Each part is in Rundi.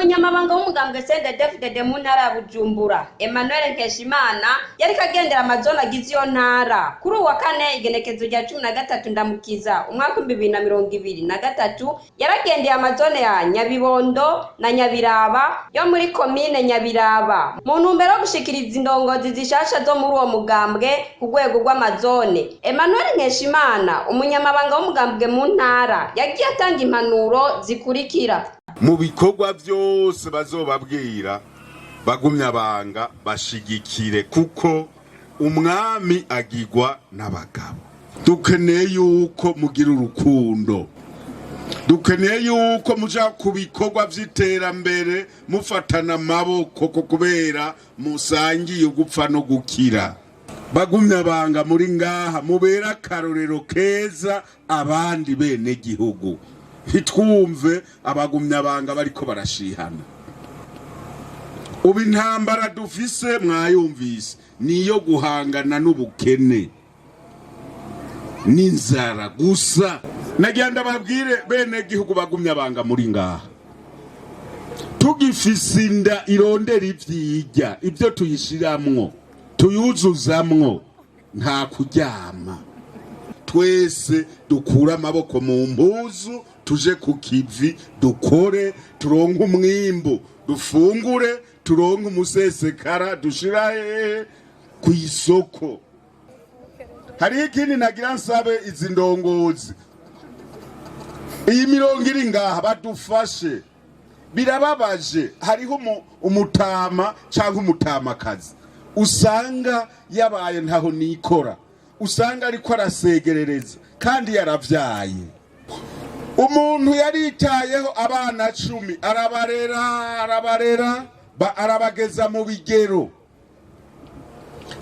Umunyamabanga w'umugambwe CNDD-FDD mu ntara ya Bujumbura, Emmanuel Nkeshimana, yariko agendera amazone agize iyo ntara. Kuri uwa kane, igenekezo rya 13 Ndamukiza, umwaka 2023, yaragendeye amazone ya Nyabibondo na Nyabiraba yo muri komine Nyabiraba, mu ntumbero yo gushikiriza indongozi zishasha zo muri uwo mugambwe ku rwego rw'amazone. Emmanuel Nkeshimana, umunyamabanga w'umugambwe mu ntara, yagiye atanga impanuro zikurikira. Mu bikorwa byose bazobabwira, bagumya banga bashigikire, kuko umwami agigwa n'abagabo. Dukeneye yuko mugira urukundo, dukeneye yuko muja ku bikorwa vy'iterambere mufatana amaboko, ko kubera musangiye ugupfa no gukira. Bagumya banga muri ngaha, mubera akarorero keza abandi bene gihugu. Ntitwumve abagumyabanga bariko barashihana. Ubu intambara dufise mwayumvise, niyo guhangana n'ubukene n'inzara gusa. Nagira ndababwire, bene gihugu, bagumyabanga muri ngaha, tugifise inda irondera ivyirya, ibyo tuyishiramwo tuyuzuzamwo, nta kuryama. Twese dukure amaboko mu mpuzu, tuje ku kivi, dukore, turonke umwimbu, dufungure, turonke umusesekara dushira hehe? Ku isoko. Hariho ikindi nagira nsabe izi ndongozi, iyi mirongo iri ngaha, badufashe. Birababaje, hariho umutama cyangwa umutamakazi usanga yabaye ntaho nikora, usanga ariko arasegerereza kandi yaravyaye. Umuntu yaritayeho abana 10, arabarera, arabarera, arabageza mu bigero.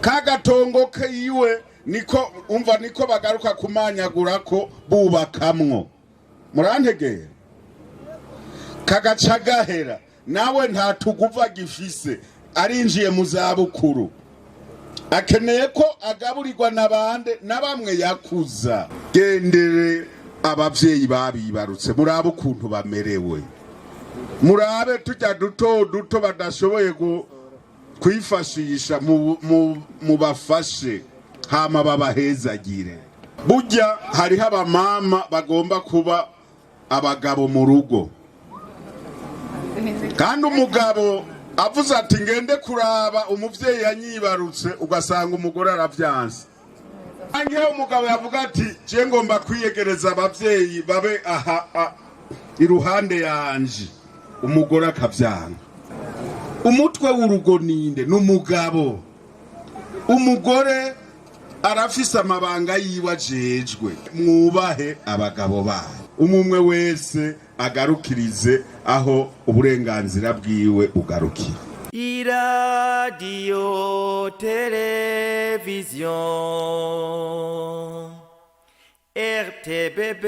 Kagatongo kiwe niko umva niko bagaruka kumanyagura ko bubakamwo. Murantegera, kagaca gahera, nawe nta tuguva gifise, arinjiye mu zabukuru, akeneye ko agaburirwa n'abande na bamwe yakuza. Gendere abavyeyi babibarutse, murabe ukuntu bamerewe, murabe tujya duto duto badashoboye kwifashisha, mubafashe hama babahezagire. Burya hariho abamama bagomba kuba abagabo mu rugo, kandi umugabo avuze ati: "Ngende kuraba umuvyeyi yanyibarutse", ugasanga umugore aravyanse. Nkeho umugabo yavuga ati: "Je ngomba kwiyegereza abavyeyi, babe aha iruhande yanje", umugore akavyanga. Umutwe w'urugo ninde? Ni umugabo. Umugore arafise amabanga yiwe ajejwe. Mwubahe abagabo babo, umwe wese agarukirize aho uburenganzira bwiwe bugarukira. Iradiyo televiziyo RTBB,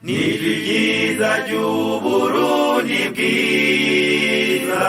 nijwi ryiza ry'Uburundi bwiza.